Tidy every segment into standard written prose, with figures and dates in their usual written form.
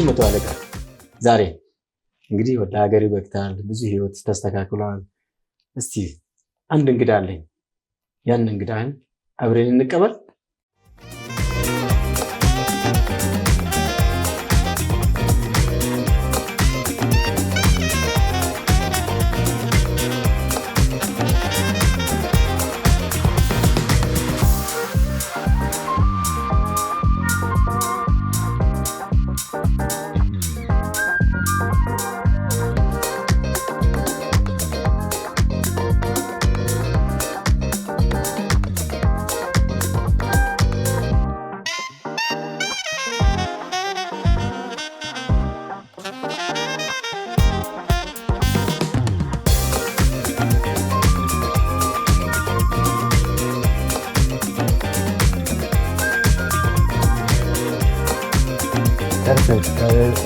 መቶ አለቃ፣ ዛሬ እንግዲህ ወደ ሀገር በቅተሃል፣ ብዙ ህይወት ተስተካክሏል። እስቲ አንድ እንግዳ አለኝ። ያን እንግዳህን አብረን እንቀበል።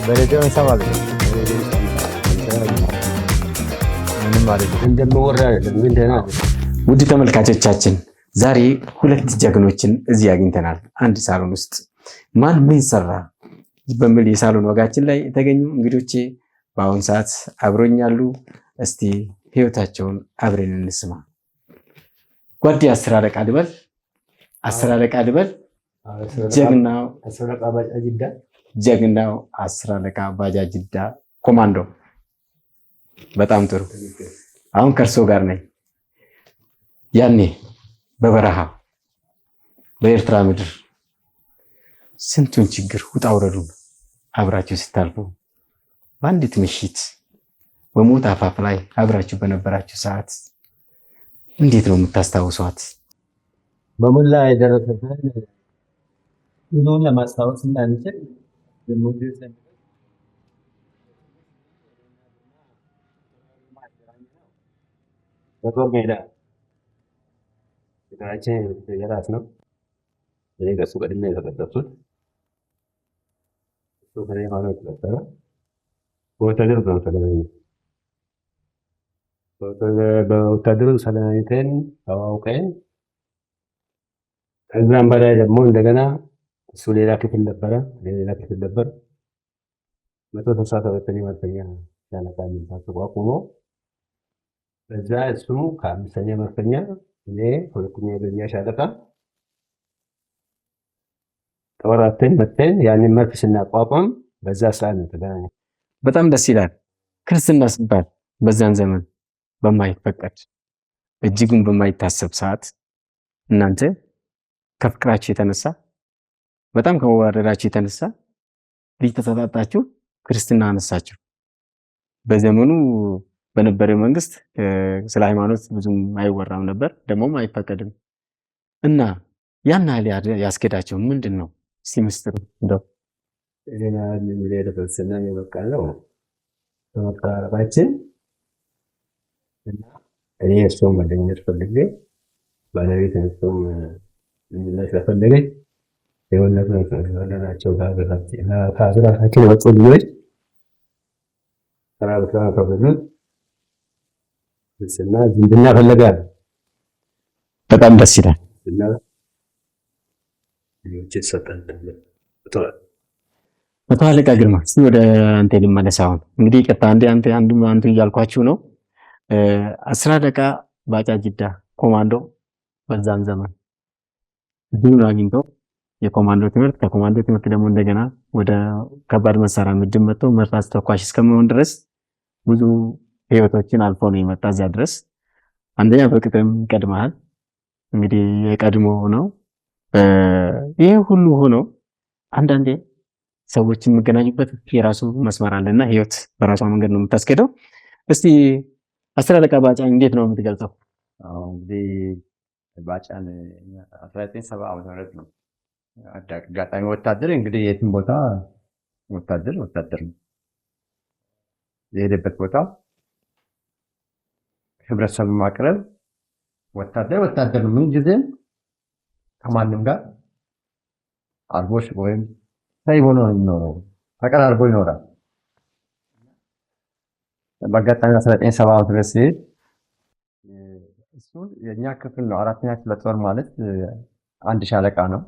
በሬዲዮ እንሰማለን። ምንም አይደለም። እንደምወራ አይደለም ግን ደህና ነው። ውድ ተመልካቾቻችን፣ ዛሬ ሁለት ጀግኖችን እዚህ አግኝተናል። አንድ ሳሎን ውስጥ ማን ምን ሰራ በሚል የሳሎን ወጋችን ላይ የተገኙ እንግዶቼ በአሁን ሰዓት አብሮኛሉ። እስቲ ህይወታቸውን አብረን እንስማ። ጓዴ አስር አለቃ ልበል፣ አስር አለቃ ልበል፣ ጀግናው አስር አለቃ ባጫ ጅዳ። ጀግናው አስር አለቃ ባጫ ጅዳ ኮማንዶ። በጣም ጥሩ። አሁን ከእርሶ ጋር ነኝ። ያኔ በበረሃ በኤርትራ ምድር ስንቱን ችግር ውጣ ውረዱን አብራችሁ ስታልፉ፣ በአንዲት ምሽት በሞት አፋፍ ላይ አብራችሁ በነበራችሁ ሰዓት እንዴት ነው የምታስታውሷት? በሞላ የደረሰብን ብዙውን ለማስታወስ እንዳንችል በጦር ሜዳ ፊታችን የራስ ነው። እኔ ከእሱ ቀድሜ የተቀጠርኩት፣ እሱ ከእኔ ኋላ የተቀጠረ። በወታደር ነው ተገናኘን። በወታደሩ ተገናኝተን ተዋውቀን ከዛም በላይ ደግሞ እንደገና እሱ ሌላ ክፍል ነበረ፣ እኔ ሌላ ክፍል ነበር። 167ኛ መድፈኛ ሻለቃ የሚባል ተቋቁሞ በዛ እሱ ከአምስተኛ መድፈኛ፣ እኔ ሁለተኛ እግረኛ ሻለቃ ተወራተን መተን ያንን መድፍ ስናቋቁም በዛ ሰዓት ነው የተገናኘን። በጣም ደስ ይላል። ክርስትና ሲባል በዛን ዘመን በማይፈቀድ፣ እጅጉን በማይታሰብ ሰዓት እናንተ ከፍቅራችሁ የተነሳ፣ በጣም ከመዋደዳችሁ የተነሳ ልጅ ተሰጣጣችሁ፣ ክርስትና አነሳችሁ። በዘመኑ በነበረው መንግስት ስለ ሃይማኖት ብዙም አይወራም ነበር፣ ደግሞም አይፈቀድም። እና ያን ያህል ያስኬዳቸው ምንድን ነው? እስቲ ምስጢሩ እንደው። ሌላ ለክርስትና የበቃ ነው በመቀራረባችን እና እኔ እሱን ጓደኝነት ፈልጌ ባለቤት እሱም ልጅነት ስለፈለገች የወለድናቸው ከሀገራችን የወጡ ልጆች ስራ በስራ ከፈሉት ክርስትና ዝምድና ፈለጋል። በጣም ደስ ይላል። እና ልጆች ሰጠን። መቶ አለቃ ግርማ፣ እስቲ ወደ አንተ ልመለስ። አሁን እንግዲህ ይቅርታ አንዴ አንተ አንዱ አንቱ እያልኳችሁ ነው። አስር አለቃ ባጫ ጅዳ ኮማንዶ በዛን ዘመን እድሉን አግኝቶ የኮማንዶ ትምህርት፣ ከኮማንዶ ትምህርት ደግሞ እንደገና ወደ ከባድ መሳሪያ ምድብ መጥቶ መድፍ አስተኳሽ እስከመሆን ድረስ ብዙ ህይወቶችን አልፎ ነው የመጣ እዚያ ድረስ። አንደኛ በቅጥም ይቀድመሃል፣ እንግዲህ የቀድሞ ነው። ይህ ሁሉ ሆኖ አንዳንዴ ሰዎች የሚገናኙበት የራሱ መስመር አለና ህይወት በራሷ መንገድ ነው የምታስኬደው። እስቲ አስር አለቃ ባጫን እንዴት ነው የምትገልጸው? አዎ፣ እንግዲህ ባጫን 1970 ዓመተ ምህረት ነው። አጋጣሚ ወታደር እንግዲህ የትም ቦታ ወታደር ወታደር ነው። የሄደበት ቦታ ህብረተሰብ ማቅረብ ወታደር ወታደር ነው። ምን ጊዜም ከማንም ጋር አርቦሽ ወይም ሳይ ሆኖ ነው የሚኖረው። ተቀራርቦ ይኖራል። በአጋጣሚ 1970 ዓመተ ምህረት ሲሄድ እሱ የእኛ ክፍል ነው። አራተኛ ክፍለ ጦር ማለት አንድ ሻለቃ ነው።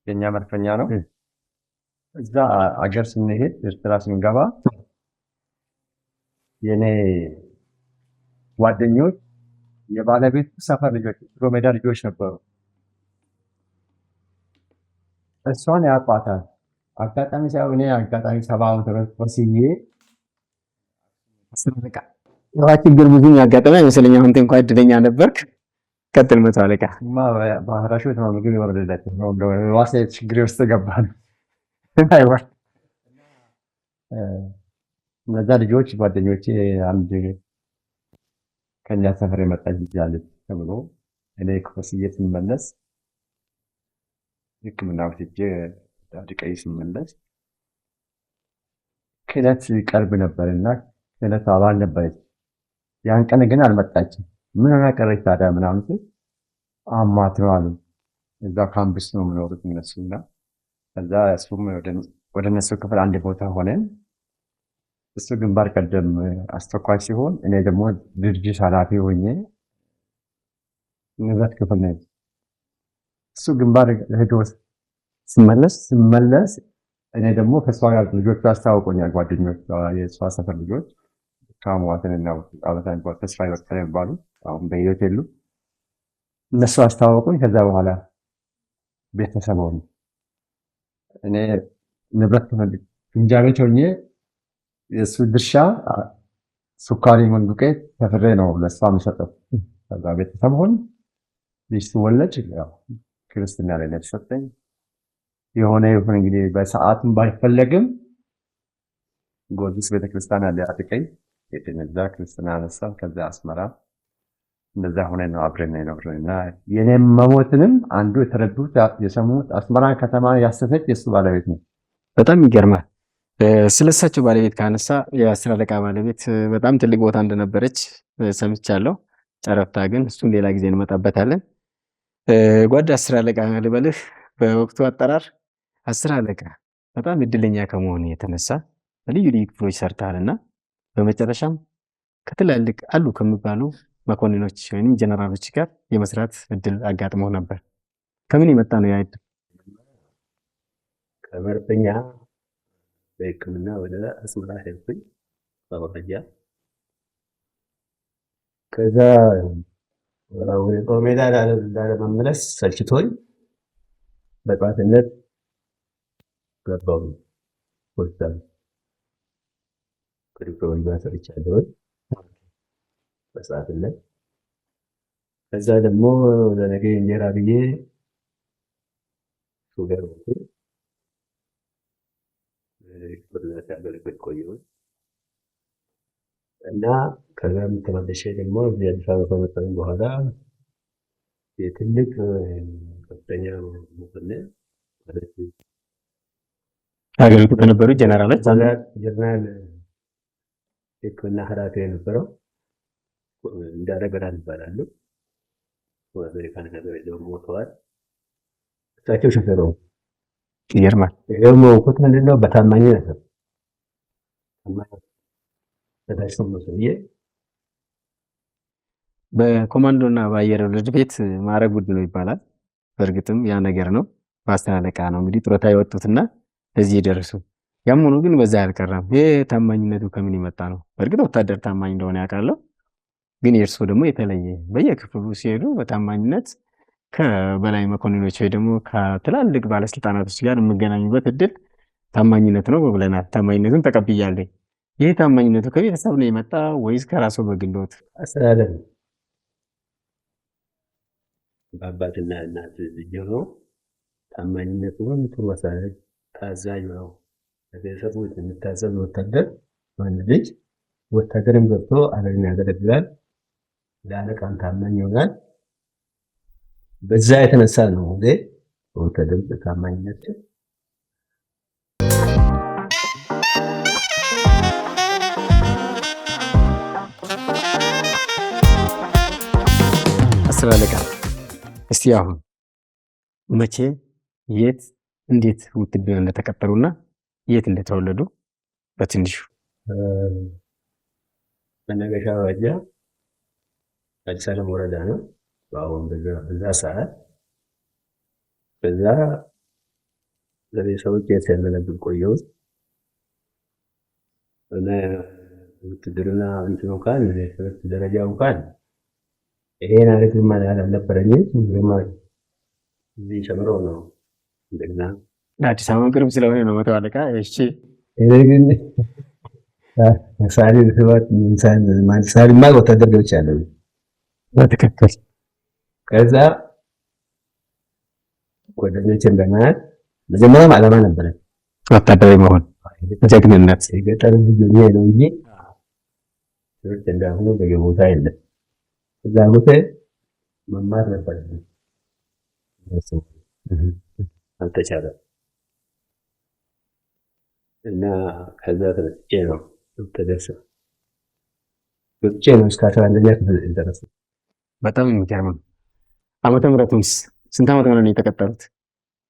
የእኛ መድፈኛ ነው። እዛ አገር ስንሄድ ኤርትራ ስንገባ የኔ ጓደኞች የባለቤቱ ሰፈር ልጆች ሽሮ ሜዳ ልጆች ነበሩ። እሷን ያውቋታል። አጋጣሚ ሳይሆን እኔ አጋጣሚ 70 ዓመተ ምህረት ወስኜ አስር አለቃ የውሃ ችግር ብዙም ያጋጠመ አይመስለኝም። አንተ እንኳን እድለኛ ነበርክ። ቀጥል መቶ አለቃ። እማ ባህራሾች ነው ምግብ የወረደለት ነው ዋሴ ችግር ውስጥ ገባ ነው። አይወር እነዛ ልጆች ጓደኞቼ አንድ ከኛ ሰፈር የመጣች ልጅ አለች ተብሎ እኔ ከወስዬ ስመለስ ሕክምና ወስጄ አዲቀይ ስመለስ ክህነት ቀርብ ነበር እና ክህነት አባል ነበረች። ያን ቀን ግን አልመጣችም። ምን ሆና ቀረች ታዲያ ምናምን ስል አሟት ነው አሉ። እዛ ካምፕስ ነው የሚኖሩት እነሱ እና ከዛ እሱም ወደ እነሱ ክፍል አንድ ቦታ ሆነን እሱ ግንባር ቀደም አስተኳሽ ሲሆን እኔ ደግሞ ድርጅት ኃላፊ ሆኜ ንብረት ክፍል ነኝ። እሱ ግንባር ሄዶ ስመለስ ስመለስ እኔ ደግሞ ከእሷ ጋር ልጆቹ አስተዋውቆኛል። ጓደኞቿ የእሷ ሰፈር ልጆች ካሟትን እና አበታ የሚባሉ ተስፋ በቀለ የሚባሉ አሁን በህይወት የሉ። እነሱ አስተዋወቁኝ። ከዛ በኋላ ቤተሰብ ሆኑ። እኔ ንብረት ክፍል ግምጃ ቤት ሆኜ የእሱ ድርሻ ስኳር ይሁን ዱቄት ተፍሬ ነው ለእሷ የምሰጠው። ከዛ ቤተሰብ ሆን ልጅ ስወለድ ያው ክርስትና ላይ ነው የተሰጠኝ። የሆነ ይሁን እንግዲህ በሰዓቱም ባይፈለግም ጊዮርጊስ ቤተክርስቲያን አለ አጥቀኝ የተነዛ ክርስትና አነሳ። ከዛ አስመራ እንደዛ ሆነ ነው አብረን የኖርነው እና የኔም መሞትንም አንዱ የተረዱት የሰሙት አስመራ ከተማ ያሰሰች የእሱ ባለቤት ነው። በጣም ይገርማል። ስለሳቸው ባለቤት ካነሳ የአስር አለቃ ባለቤት በጣም ትልቅ ቦታ እንደነበረች ሰምቻለሁ። ጨረፍታ ግን እሱን ሌላ ጊዜ እንመጣበታለን። ጓድ አስር አለቃ ልበልህ፣ በወቅቱ አጠራር አስር አለቃ በጣም እድለኛ ከመሆኑ የተነሳ በልዩ ልዩ ክፍሎች ሰርተሃል እና በመጨረሻም ከትላልቅ አሉ ከሚባሉ መኮንኖች ወይም ጀነራሎች ጋር የመስራት እድል አጋጥሞ ነበር። ከምን የመጣ ነው ያ እድል? ከመርፈኛ በሕክምና ወደ አስመራ ሄድኩኝ በመረጃ። ከዛ ወደ ጦር ሜዳ ላለመመለስ ሰልችቶኝ በጠዋትነት ገባሁ ሆስፒታል። ከዶክተሮች ጋር ሰርቻለሁ በሰዓትነት። ከዛ ደግሞ ለነገ እንጀራ ብዬ ሹፌር ሆንኩኝ። በዛ ሲያገለግል ቆየሁኝ እና ከዛም ተመልሼ ደግሞ እዚህ አዲስ አበባ ከመጣሁኝ በኋላ የትልቅ ከፍተኛ መኮንን ማለት ሀገሪቱ ከነበሩ ጀነራሎች አንዱ ጀነራል የሕክምና ኃላፊ የነበረው እንዳለ ገዳን ይባላሉ። አሜሪካን ሀገር ሄደው ሞተዋል። እሳቸው ሾፌር ሆንኩ። ይገርማል። ደግሞ ሆንኩት ምንድነው በታማኝነት ነው። ታማኝ በታች ነው ሰውዬ። በኮማንዶ እና በአየር ወለድ ቤት ማዕረግ ውድ ነው ይባላል። በእርግጥም ያ ነገር ነው። በአስር አለቃ ነው እንግዲህ ጡረታ የወጡትና እዚህ የደረሱ። ያም ሆኖ ግን በዛ አልቀረም። ይህ ታማኝነቱ ከምን የመጣ ነው? በእርግጥ ወታደር ታማኝ እንደሆነ ያውቃለሁ። ግን የእርስዎ ደግሞ የተለየ በየክፍሉ ሲሄዱ በታማኝነት ከበላይ መኮንኖች ወይ ደግሞ ከትላልቅ ባለስልጣናቶች ጋር የምገናኙበት እድል ታማኝነት ነው ብለናል። ታማኝነቱን ተቀብያለሁ። ይህ ታማኝነቱ ከቤተሰብ ነው የመጣ ወይስ ከራስዎ በግሎት? አስተዳደር ነው። በአባትና እናት ልጅ ሆኖ ታማኝነቱን ጥሩ አስተዳደግ፣ ታዛዥ ነው። ለቤተሰቡ የሚታዘዝ ወታደር ወንድ ልጅ ወታደርም ገብቶ አገርን ያገለግላል። ለአለቃም ታማኝ ይሆናል። በዛ የተነሳ ነው እንግዲህ በወታደር ታማኝነት። አስር አለቃ እስቲ አሁን መቼ፣ የት፣ እንዴት ውትድርና እንደተቀጠሩና የት እንደተወለዱ በትንሹ። መናገሻ አውራጃ አዲስ ዓለም ወረዳ ነው። በአሁን በዛ ሰዓት በዛ ለቤተሰቦቼ ሲያገለግል ቆየሁ። እና ውትድርና እንትኑ እንኳን ትምህርት ደረጃው እንኳን ይሄን አይነት አልነበረኝም። እዚህ ጨምሮ ነው እንደገና አዲስ አበባ ቅርብ ስለሆነ ነው መቶ አለቃ። እሺ እኔ ግን ሳልማር ወታደር ገብቻለሁ። በትክክል። ከዛ ጓደኞቼን በመያዝ መጀመሪያም ዓላማ ነበረ ወታደራዊ መሆን ጀግንነት። የገጠር ልጅ ሆኜ ነው እንጂ ትምህርት እንዳሁኑ በየቦታ የለም። ፍላጎቴ መማር ነበር፣ አልተቻለም። እና ከዛ ተነስቼ ነው ተደርሰ ወጥቼ ነው እስከ 11ኛ ክፍል የደረስኩት። በጣም የሚገርም ነው። ዓመተ ምህረቱንስ ስንት ዓመተ ምህረት ነው የተቀጠሩት?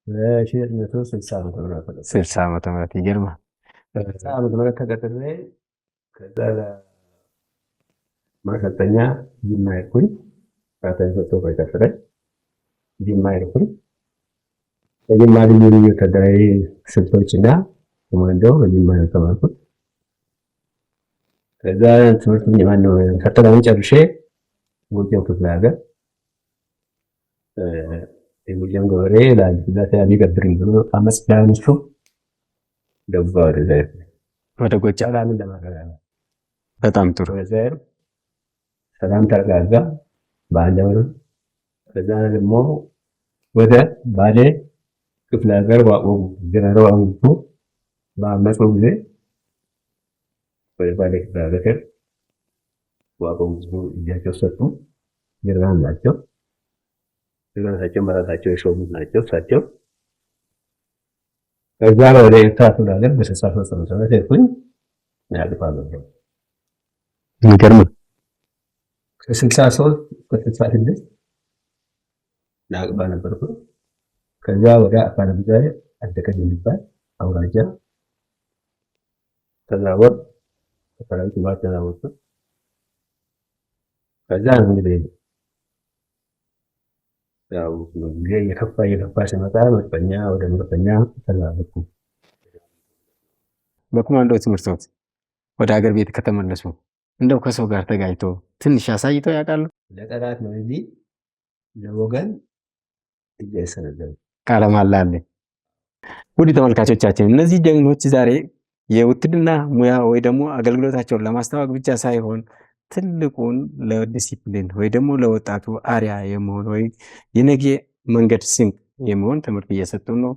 በ1960 ዓመተ ምህረት ተቀጠርኩ። 60 ዓመተ ምህረት ይገርማል። 60 ዓመተ ምህረት ተቀጥሬ ከዛ ማሰልጠኛ ጅማ ሄድኩኝ። ራሴን ሰጥቶ ተቀጥሬ ጅማ ሄድኩኝ። በጅማ ልዩ ልዩ ወታደራዊ ስልቶች እና ኮማንዶ በጅማ ነው የተማርኩት። ከዛ ትምህርቱን ማነው ፈተናውን ጨርሼ ጎጃም ክፍለ ሀገር የጎጃም ገበሬ ለኃይለ ሊገብርኝ ብሎ አመፅ ሲያነሱ ደቡብ ወደዛ ሄድኩኝ። ወደ ጎጃም ሰላምን ለማረጋጋት። በጣም ጥሩ። ወደዛ ሄድኩ። ሰላም ተረጋጋ በአንድ አመት። ከዛ ደግሞ ወደ ባሌ ክፍለ ሀገር ዋቆ ጀነራል ዋቆ በአመፁ ጊዜ ወደ ባሌ ክፍለ ሀገር ዋቆ እጃቸው ሰጡ። ጀነራል ናቸው። ራሳቸው በራሳቸው የሾሙት ናቸው እሳቸው። ከዛ ወደ ኤርትራ ክፍለ ሀገር በ63 ዓመተ ምህረት ሄድኩኝ። ናቅፋ ገባሁ። የሚገርም ነው። ከ63 እስከ 66 ናቅፋ ነበርኩ። ከዛ ወደ አፋር አደቀኝ የሚባል አውራጃ ተዛወር ከሰራዊቱ ጋር ተዛወርኩ። ከዛ ነው እንግዲህ ያው ጊዜ እየከፋ እየከፋ ሲመጣ መድፈኛ ወደ መድፈኛ ተዛወርኩ። በኮማንዶ ትምህርቶት ወደ ሀገር ቤት ከተመለሱ እንደው ከሰው ጋር ተጋጭቶ ትንሽ አሳይተው ያውቃሉ? ለጠላት ነው እንጂ ለወገን እጅ አይሰነዘርም። ቃለ መሃላ አለ። ውድ ተመልካቾቻችን እነዚህ ጀግኖች ዛሬ የውትድርና ሙያ ወይ ደግሞ አገልግሎታቸውን ለማስተዋወቅ ብቻ ሳይሆን ትልቁን ለዲሲፕሊን ወይ ደግሞ ለወጣቱ አርያ የመሆን ወይ የነገ መንገድ ስንቅ የመሆን ትምህርት እየሰጡ ነው።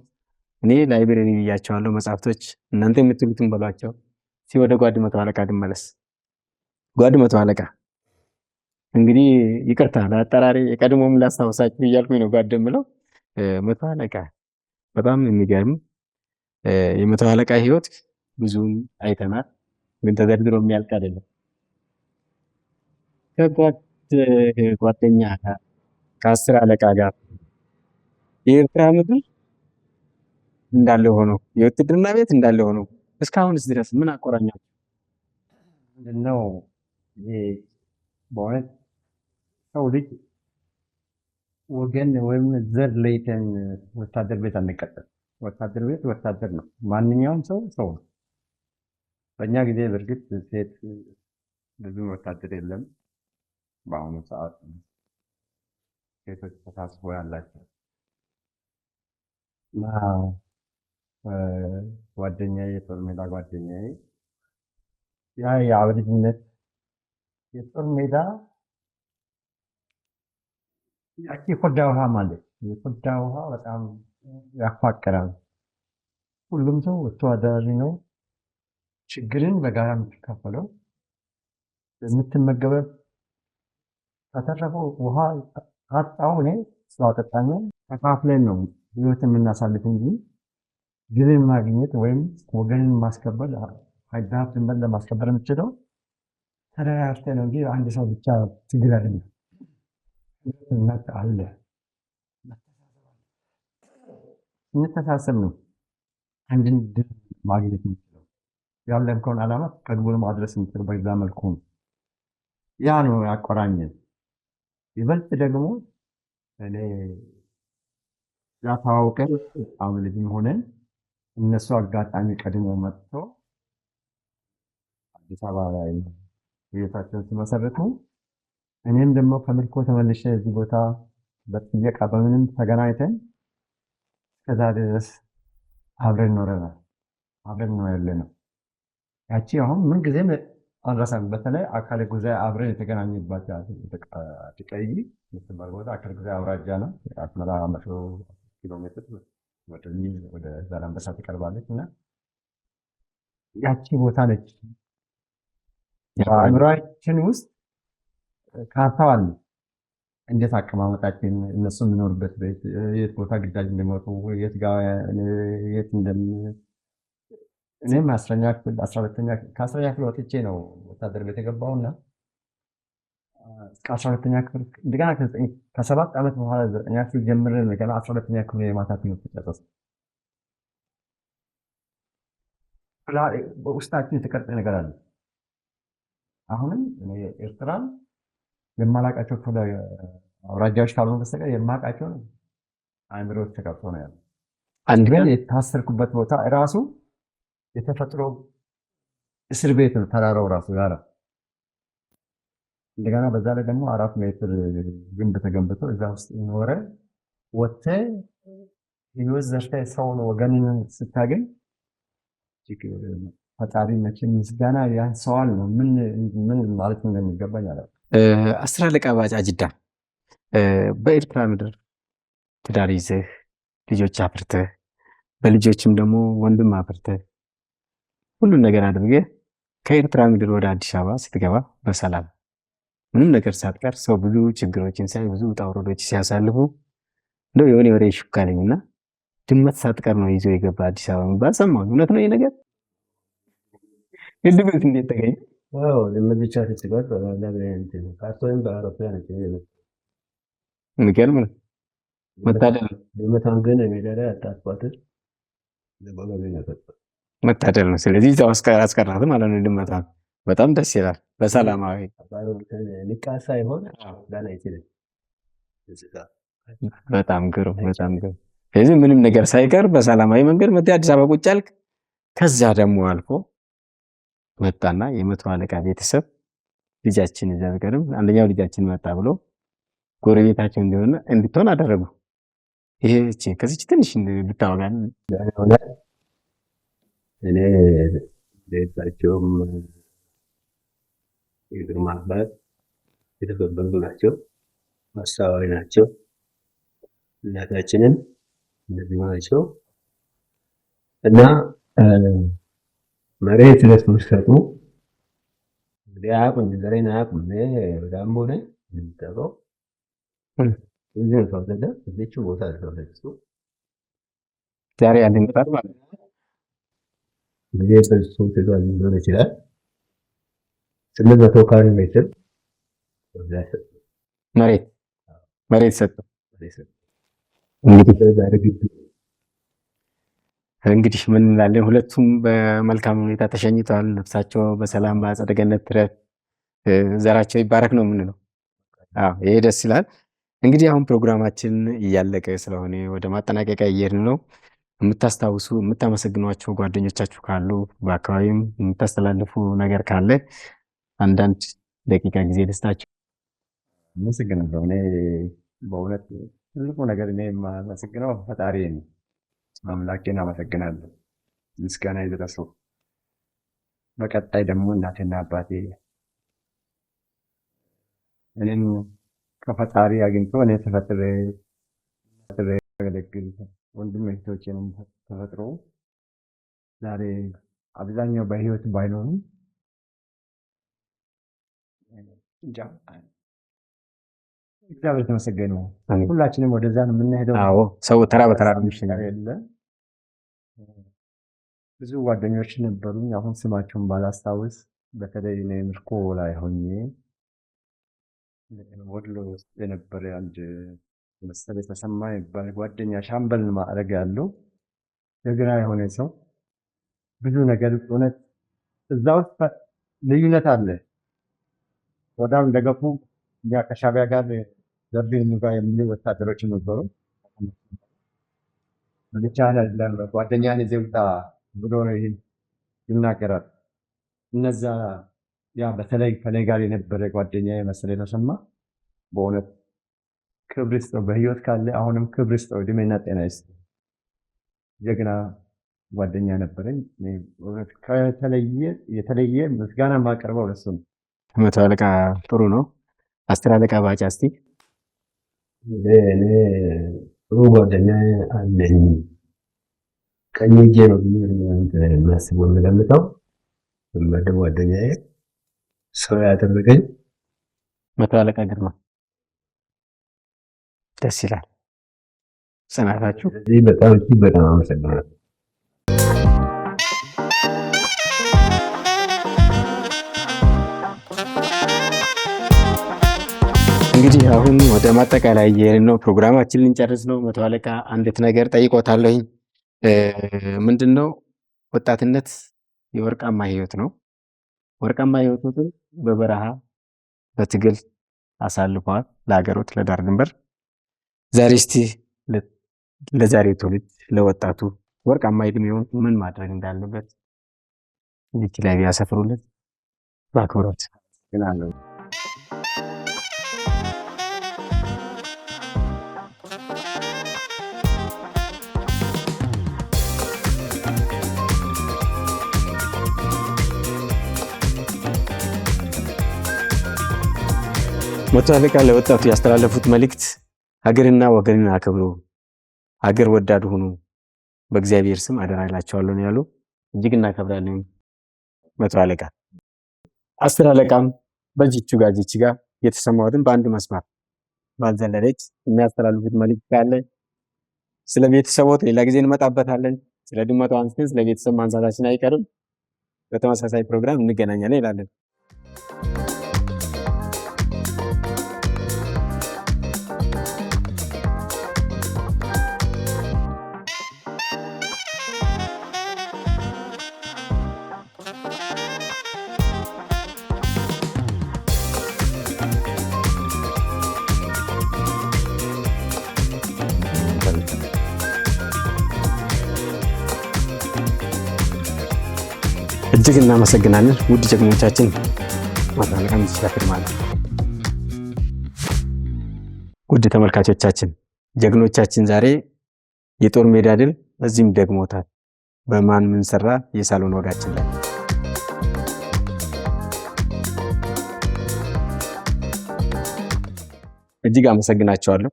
እኔ library ብያቸዋለሁ። መጽሐፍቶች እናንተ የምትሉትን በሏቸው። እስኪ ወደ ጓድ መቶ አለቃ ልመለስ። ጓድ መቶ አለቃ እንግዲህ ይቅርታ ለአጠራሪ የቀድሞም ላስታውሳችሁ እያልኩኝ ነው ጓድ የምለው። መቶ አለቃ በጣም የሚገርም የመቶ አለቃ ህይወት ብዙም አይተናል፣ ግን ተደርድሮ የሚያልቅ አይደለም። ከጓድ ጓደኛ ጋር ከአስር አለቃ ጋር የኤርትራ ምድር እንዳለ ሆኖ የውትድርና ቤት እንዳለ ሆኖ እስካሁንስ ድረስ ምን አቆራኛችሁ? ምንድነው ይሄ? በእውነት ሰው ልጅ ወገን ወይም ዘር ለይተን ወታደር ቤት አንቀጠርም። ወታደር ቤት ወታደር ነው። ማንኛውም ሰው ሰው ነው። በእኛ ጊዜ በእርግጥ ሴት ብዙም ወታደር የለም። በአሁኑ ሰዓት ሴቶች ተሳትፎ ያላቸው እና ጓደኛዬ የጦር ሜዳ ጓደኛዬ ያ የአብልጅነት የጦር ሜዳ ያቺ የኮዳ ውሃ ማለት የኮዳ ውሃ በጣም ያፋቅራል። ሁሉም ሰው ወታደራዊ ነው። ችግርን በጋራ የምትካፈለው የምትመገበው ከተረፈው ውሃ ካጣሁ እኔ ሰው አጠጣኛል። ተካፍለን ነው ህይወት የምናሳልፍ እንጂ ድልን ማግኘት ወይም ወገንን ማስከበር ዳር ድንበር ለማስከበር የምችለው ተደራጅተህ ነው እንጂ አንድ ሰው ብቻ ትግል አይደለም። እናት አለ ስንተሳሰብ ነው አንድን ድል ማግኘት የምችለው። ያለምከውን ዓላማ ቀድሞ ማድረስ የምችለው በዛ መልኩ ነው። ያ ነው ያቆራኘን። ይበልጥ ደግሞ እኔ ያ ተዋውቀን አሁን ልጅም ሆነን እነሱ አጋጣሚ ቀድሞ መጥቶ አዲስ አበባ ላይ ህይወታቸውን ሲመሰርቱ እኔም ደግሞ ከምርኮ ተመልሼ እዚህ ቦታ በጥየቃ በምንም ተገናኝተን እስከዛ ድረስ አብረን ኖረናል። አብረን ነው ያለነው። ያቺ አሁን ምን ጊዜም አንረሳም። በተለይ አካለ ጉዛይ አብረን የተገናኘባት ቀይ የምትባል ቦታ አካለ ጉዛይ አውራጃ ነው። አስመራ 100 ኪሎ ሜትር ወደ ዛላምበሳ ትቀርባለች እና ያቺ ቦታ ነች በአእምሯችን ውስጥ ካርታው አለ። እንዴት አቀማመጣችን፣ እነሱ የሚኖሩበት ቤት፣ የት ቦታ ግዳጅ እንደሚወጡ፣ የት ጋር የት እንደም እኔም 10ኛ ክፍል 12ኛ ከ10ኛ ክፍል ወጥቼ ነው ወታደር ቤት የገባውና እስከ 12ኛ ክፍል እንደገና ከ7 ዓመት በኋላ 9ኛ ክፍል ጀምሬ ነው ገና 12ኛ ክፍል የማታ ትምህርት ጨረስኩ። ውስጣችን የተቀረጸ ነገር አለ። አሁንም እኔ ኤርትራን የማላቃቸው ክፍለ አውራጃዎች ካልሆኑ በስተቀር የማውቃቸውን አእምሮ ተቀርጾ ነው ያለው። አንድ ግን የታሰርኩበት ቦታ ራሱ የተፈጥሮ እስር ቤት ነው። ተራራው ራሱ ጋራ እንደገና በዛ ላይ ደግሞ 4 ሜትር ግንብ ተገንብቶ እዛ ውስጥ ኖረ ወጥተህ ህይወት ዘርተህ ሰውን ወገንን ስታገኝ ፈጣሪ መቼም ምስጋና ያንሰዋል ነው። ምን ምን ማለት እንደሚገባኝ አላውቅም። አስር አለቃ ባጫ ጅዳ በኤርትራ ምድር ትዳር ይዘህ ልጆች አፍርተህ በልጆችም ደግሞ ወንድም አፍርተህ ሁሉን ነገር አድርገህ ከኤርትራ ምድር ወደ አዲስ አበባ ስትገባ በሰላም ምንም ነገር ሳትቀር ሰው ብዙ ችግሮችን ሳይ ብዙ ውጣ ውረዶች ሲያሳልፉ እንደው የሆነ ወሬ ሹክ አለኝና ድመት ሳትቀር ነው ይዞ የገባ አዲስ አበባ የሚባል ሰማሁኝ። እውነት ነው ይሄ ነገር? ድመት እንዴት ተገኘ? አዎ ድመት ብቻ ስትቀር ካርቶን በአውሮፕላን ነው። የሚገርም ነው። መታደል ነው። ድመቷን ግን ሜዳ ላይ አጣጥፏት መታደል ነው። ስለዚህ እዛው አስቀራት ማለት ነው ድመቷን። በጣም ደስ ይላል። በሰላማዊ ንቃት ሳይሆን ጋና ይችላል። በጣም ግሩም በጣም ግሩም። ስለዚህ ምንም ነገር ሳይቀር በሰላማዊ መንገድ መጥተህ አዲስ አበባ ቁጭ አልክ። ከዛ ደግሞ አልፎ መጣና የመቶ አለቃ ቤተሰብ ልጃችን እዛ ቢቀርም አንደኛው ልጃችን መጣ ብሎ ጎረቤታቸው እንዲሆን እንድትሆን አደረጉ። ይሄ እቺ ከዚች ትንሽ ብታወጋ እኔ ቤታቸውም የግርማ አባት የተከበሩ ናቸው፣ አስተዋይ ናቸው። እናታችንም እንደዚህ ናቸው እና መሬት ለሰው ሲሰጡ እንግዲህ አያውቁም፣ ዘሬን አያውቁም። እኔ ወደ አምቦ ነኝ የምጠራው እዚህ ነው ተወለደ። እዚች ቦታ ተወለደ። ዛሬ ያለንበት ማለት ነው። እንግዲህ በሱ ትእዛዝ ሊሆን ይችላል። 800 ካሬ ሜትር መሬት መሬት ሰጠ። እንግዲህ ምን እንላለን? ሁለቱም በመልካም ሁኔታ ተሸኝተዋል። ነፍሳቸው በሰላም በአጸደ ገነት ትረፍ፣ ዘራቸው ይባረክ ነው የምንለው። አዎ ይሄ ደስ ይላል። እንግዲህ አሁን ፕሮግራማችን እያለቀ ስለሆነ ወደ ማጠናቀቂያ እየሄድን ነው። የምታስታውሱ የምታመሰግኗቸው ጓደኞቻችሁ ካሉ በአካባቢም የምታስተላልፉ ነገር ካለ አንዳንድ ደቂቃ ጊዜ ልስጣችሁ። አመሰግናለሁ። እኔ በእውነት ትልቁ ነገር እኔ የማመሰግነው ፈጣሪ ነው፣ አምላኬን አመሰግናለሁ። ምስጋና ይድረሰው። በቀጣይ ደግሞ እናቴና አባቴ እኔን ከፈጣሪ አግኝቶ እኔ ተፈጥሬ ያገለግል ወንድም እህቶቼንም ተፈጥሮ ዛሬ አብዛኛው በህይወት ባይኖሩም እግዚአብሔር የተመሰገነ ይሁን። ሁላችንም ወደዛ ነው የምንሄደው። አዎ ሰው ተራ በተራ ነው የሚሸኘው። የለ ብዙ ጓደኞች ነበሩኝ። አሁን ስማቸውን ባላስታውስ፣ በተለይ እኔ ምርኮ ላይ ሆኜ ወሎ ውስጥ የነበረ አንድ መሰለ ተሰማ የሚባል ጓደኛ ሻምበል ማዕረግ ያለው ጀግና የሆነ ሰው ብዙ ነገር እውነት እዛ ውስጥ ልዩነት አለ። ወዳም እንደገፉ እኛ ከሻዕቢያ ጋር ዘርቢ እንጋ የሚሉ ወታደሮች ነበሩ። ብቻህን አይደለም፣ ጓደኛህን ይዘህ ውጣ ብሎ ነው ይናገራል። እነዛ ያ በተለይ ከኔ ጋር የነበረ ጓደኛ መሰለ ተሰማ በእውነት ክብር ይስጠው። በህይወት ካለ አሁንም ክብር ይስጠው፣ እድሜና ጤና ይስጠው። ጀግና ጓደኛ ነበረኝ። ከተለየ የተለየ ምስጋና የማቀርበው ለሱ ነው። መቶ አለቃ ጥሩ ነው። አስር አለቃ ባጫ እስቲ። እኔ ጥሩ ጓደኛ አለኝ። ቀኝ እጄ ነው ብዬ የማስበው፣ የምገምተው፣ የምወደው ጓደኛዬ፣ ሰው ያደረገኝ። መቶ አለቃ ግርማ፣ ደስ ይላል ጽናታችሁ። ስለዚህ በጣም እጅግ በጣም አመሰግናለሁ። እንግዲህ አሁን ወደ ማጠቃለያ እየሄድን ነው። ፕሮግራማችን ልንጨርስ ነው። መቶ አለቃ አንዲት ነገር ጠይቆታለሁኝ። ምንድን ነው? ወጣትነት የወርቃማ ህይወት ነው። ወርቃማ ህይወቶትን በበረሃ በትግል አሳልፈዋል ለሀገሮት፣ ለዳር ድንበር። ዛሬ እስቲ ለዛሬው ትውልድ፣ ለወጣቱ ወርቃማ እድሜውን ምን ማድረግ እንዳለበት እዚች ላይ ቢያሰፍሩልን በአክብሮት። አመሰግናለሁ። መቶ አለቃ ለወጣቱ ያስተላለፉት መልእክት ሀገርና ወገንን አክብሩ፣ ሀገር ወዳድ ሁኑ፣ በእግዚአብሔር ስም አደራ እላቸዋለሁ ነው ያሉ። እጅግ እናከብራለን መቶ አለቃ። አስር አለቃም በዚቹ ጋር ዚች ጋር የተሰማሁትን በአንድ መስመር ባልዘለለች የሚያስተላልፉት መልእክት ካለ፣ ስለ ቤተሰቦት ሌላ ጊዜ እንመጣበታለን። ስለ ድመቷ አንስተን ስለ ቤተሰብ ማንሳታችን አይቀርም። በተመሳሳይ ፕሮግራም እንገናኛለን ይላለን። እጅግ እናመሰግናለን ውድ ጀግኖቻችን። መቶ አለቃ ማለት ውድ ተመልካቾቻችን፣ ጀግኖቻችን ዛሬ የጦር ሜዳ ድል እዚህም ደግሞታል። በማን ምን ሰራ የሳሎን ወጋችን ላይ እጅግ አመሰግናቸዋለሁ።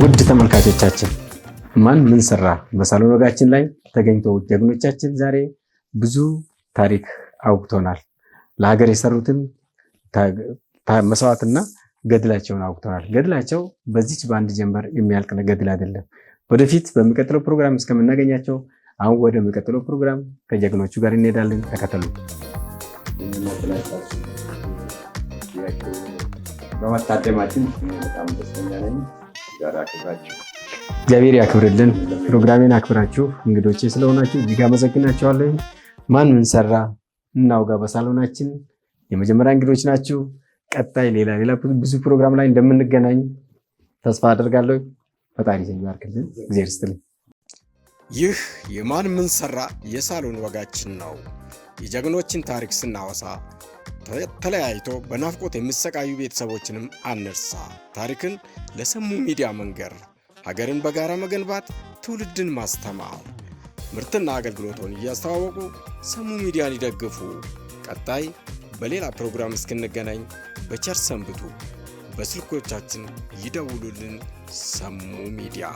ውድ ተመልካቾቻችን፣ ማን ምን ሰራ በሳሎን ወጋችን ላይ ተገኝተው ጀግኖቻችን ዛሬ ብዙ ታሪክ አውግቶናል። ለሀገር የሰሩትን መስዋዕትና ገድላቸውን አውግቶናል። ገድላቸው በዚች በአንድ ጀንበር የሚያልቅ ገድል አይደለም። ወደፊት በሚቀጥለው ፕሮግራም እስከምናገኛቸው አሁን ወደሚቀጥለው ፕሮግራም ከጀግኖቹ ጋር እንሄዳለን። ተከተሉ። በመታደማችን በጣም ደስተኛ ነኝ። ጋር አክብራችሁ እግዚአብሔር ያክብርልን። ፕሮግራሜን አክብራችሁ እንግዶቼ ስለሆናችሁ እጅግ አመሰግናችኋለሁ። ማን ምን ሰራ እናውጋ በሳሎናችን የመጀመሪያ እንግዶች ናችሁ። ቀጣይ ሌላ ሌላ ብዙ ፕሮግራም ላይ እንደምንገናኝ ተስፋ አደርጋለሁ። ፈጣሪ ይባርክልን። እግዚአብሔር ይስጥልን። ይህ የማን ምን ሰራ የሳሎን ወጋችን ነው። የጀግኖችን ታሪክ ስናወሳ ተለያይቶ በናፍቆት የሚሰቃዩ ቤተሰቦችንም አንርሳ። ታሪክን ለሰሙ ሚዲያ መንገር፣ ሀገርን በጋራ መገንባት፣ ትውልድን ማስተማር። ምርትና አገልግሎቶን እያስተዋወቁ ሰሙ ሚዲያን ይደግፉ። ቀጣይ በሌላ ፕሮግራም እስክንገናኝ በቸር ሰንብቱ። በስልኮቻችን ይደውሉልን። ሰሙ ሚዲያ።